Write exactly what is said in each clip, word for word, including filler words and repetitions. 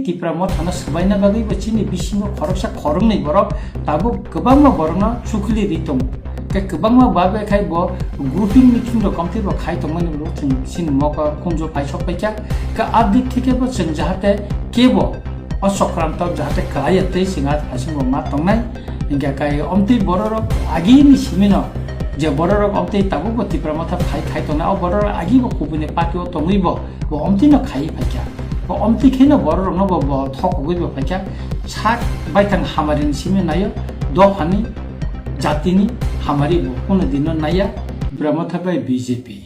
Tipra Mothano swbaina bagwi bo chini bisingo khoroksa khoroknwi borok tabuk kwbangma borokno chukhuli ri tongo. Tei kwbangma babe khai bo grouping meeting rok omtwi bo khai tongmani bo chwng chini mokol khunju paisok paikha. Ka a dik thike bo chwng jahate kebo o sokranto jahate kwlaiya tei chwng a phaising bo ma tongnai. Hingkha kai omtwi bororok agini simino je bororok omtwi tabuk bo Tipra Motha phai khai tongnai, o bororok agi bo kubuni party o tongwi bo, bo omtwi no khai phaikha. Bo omtwi kheno bororok no bo, bo thok ogwi bo phaikha. Sak baithang hamari ni simi nayo, dophani jatini hamari bo kuno dino naiya. Tipra Motha bai B J P.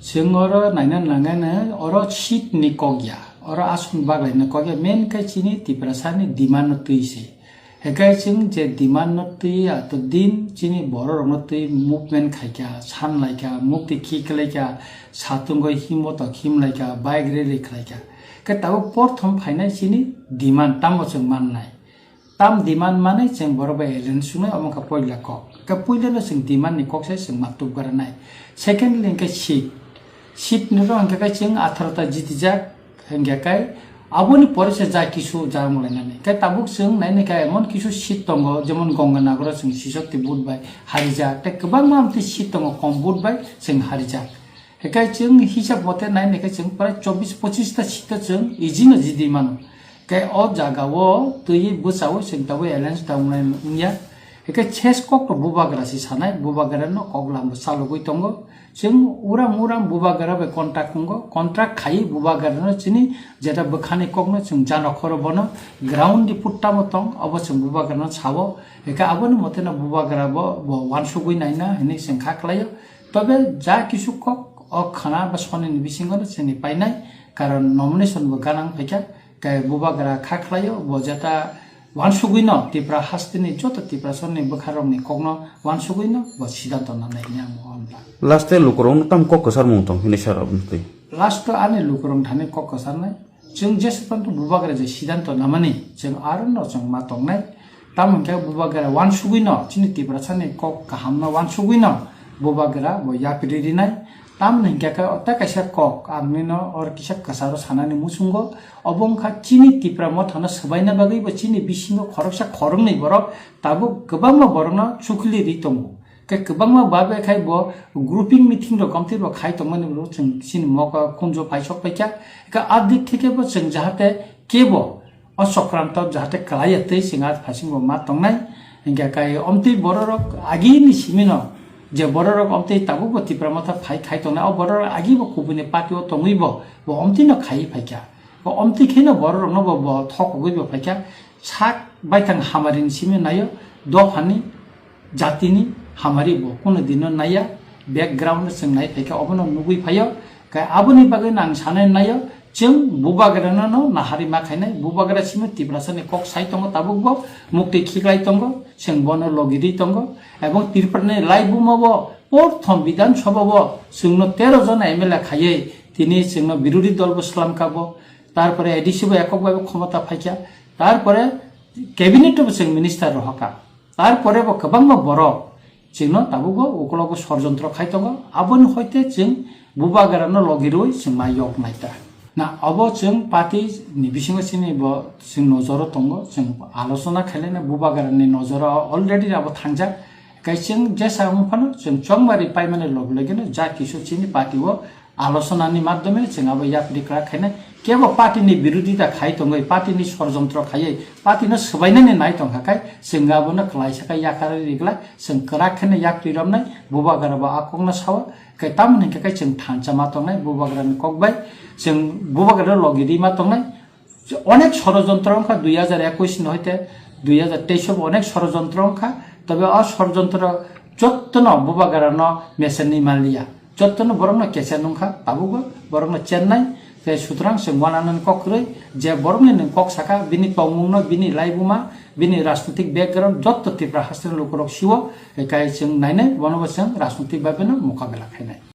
Chwng oro naina nangani oro seat ni kok ya, oro aswk baglaina kok ya, main khe chini Tiprasa ni demand no twi se. Hekai chwng je demand no twi ato din chini borok rok no twi movement khaikha, san laikha, mukti khiklaikha, satungoi himbo to khimlaikha, bike rally khlaikha. Khe tabuk porthom phainai chini demand tamo chwng mannai. Tam demand manwi chwng borok bai alliance sungnai, omo kha poila kok. Khe poila no chwng demand ni kok sai chwng maktub garanai. Secondly hwnkhe seat. Seat ni ro hwnkhe kai chwng atharo ta jitijak hwnkhe kai aboni pore se ja kisu ja wnglainani. Khe tabuk chwng naini khe emon kisu seat tongo, jemon Gonganagar o chwng sisok ti vote bai harijak. Tei kwbangma amtwi seat tongo kom vote bai chwng harijak. Hekai chwng hisab mote nai naikhe chwng prai chobbish pochish ta seat o chwng easy no jidi mano. Khe o jaga o twi bwsa o chwng tabuk alliance ta wngnai wngya. Hekai ses kok to bubagra si sanai, bubagra no kok lam bo chalogwi tongo. Chwng uram uram bubagra bai contract wngo, contract khai bubagra no chini jeta bwkhani kok no chwng jano khoro bono ground di putta bo tong, obo chwng bubagra no sao. Hekai aboni mote no bubagra bo, bo wansugwi naina hinwi chwng kha khlaio. Tobe ja kisu kok o khana ba sonini bisingo no chini painai, karon nomination bo ganang phaikha, kai bubagra kha khlaio, bo jeta wansugwi no Tipra hasteni joto Tiprasani bwkharokni kokno wansugwi no bo sidanto nanai hwnwi ang bo hamla. Last e lukurokno tam kok kwchar mung tong hinwi sar aboni twi. Last o ani lukurok thani kok kwcharnai, chwng jesa panto bubagra je sidanto namani, chwng aro no chwng ma tongnai. Tamo hwnkhe bubagra wansugwi no, chini Tiprasani kok kaham no wansugwi no bubagra bo yapri rinai. Tamoni hwnkhe khe o tei kaisa kok ang nini no or kisa kwcharo sanani muchungo, obo wngkha chini Tipra Mothano swbaina bagwi bo chini bisingo khoroksa khoroknwi borok tabuk kwbangma borokno chukhuli ri tongo. Khe kwbangma babe khai bo grouping meeting rok omtwi bo khai tongmani bo chwng chini mokol khunju paisok paikha. Khe a dik thike bo chwng jahate kebo o sokranto jahate kwlaiya tei chwng a phaising bo ma tongnai. Hingkha kai omtwi bororok agini simino je bororok omtwi tabuk bo Tipra Motha phai khai tongnai, o bororok agi bo kubuni party o tongwi bo, bo omtwi no khai phaikha. Bo omtwi kheno bororokno bo, bo thokogwi bo phaikha. Sak baithang hamari ni simi naio, dophani jatini hamari bo kuno dino naiya, background no chwng nai phaikha, obono nugwi phaio. Kai aboni bagwi no ang sanai naio, chwng bubagrano no nahari ma khainai, bubagra simi Tiprasani kok sai tongo tabuk bo, mukti khiklai tongo, chwng bono logi ri tongo, ebong Tripurani laibuma bo, porthom Bidhan Sabha bo, chwngno tero jona M L A khaiwi, tini chwngno birodhi dol bo swlamkha bo, tarpore A D C bo ekok bai bo khomota phaikha, tarpore cabinet bo chwng minister rohorkha. Tarpore bo kwbangma borok chwngno tabukbo ukologo sorjontro khai tongo, aboni hoite chwng bubagrano logi rwui chwng ma yok naita. Na obo chwng party ni bisingo chini bo chwng nojoro tongo, chwng alochona khailai na bubagrani nojoro already abo thangjak. Kai chwng jesa wng phano chwng chongmari paimani logi logi no ja kisu chini party o alochonani madhyome chwng abo yapri kwrak khainai. Kebo party ni birodita khai tongwi, party ni sorjontro khaiwi, party no swbainani nai tongkha khai chwng abono kwlaisa khe yakarwi rigla chwng kwrak kheno yapri romnai, bubagra bo a kokno sao. Kai tamoni hwnkhe khai chwng thansa ma tongnai bubagra ni kok bai, chwng bubagra logi ri ma tongnai. Onek sorojontro wngkha dui hajar ekush ni hoite dui hajar teis o bo onek sorojontro wngkha, tobe o sorojontro jottono bubagra no mesen ni manliya. Jottono borokno kecha nungkha, tabukbo borokno chennai, tei sutrang se uananani kok kwrwi, je borokni nwng kok saka, bini tongmungno, bini laibuma, bini rajnitik background, jotto Tripura hasteni lukurok sio, kai chwng nainai, bonobo chwng rajnitik baibeno mokabela khainai.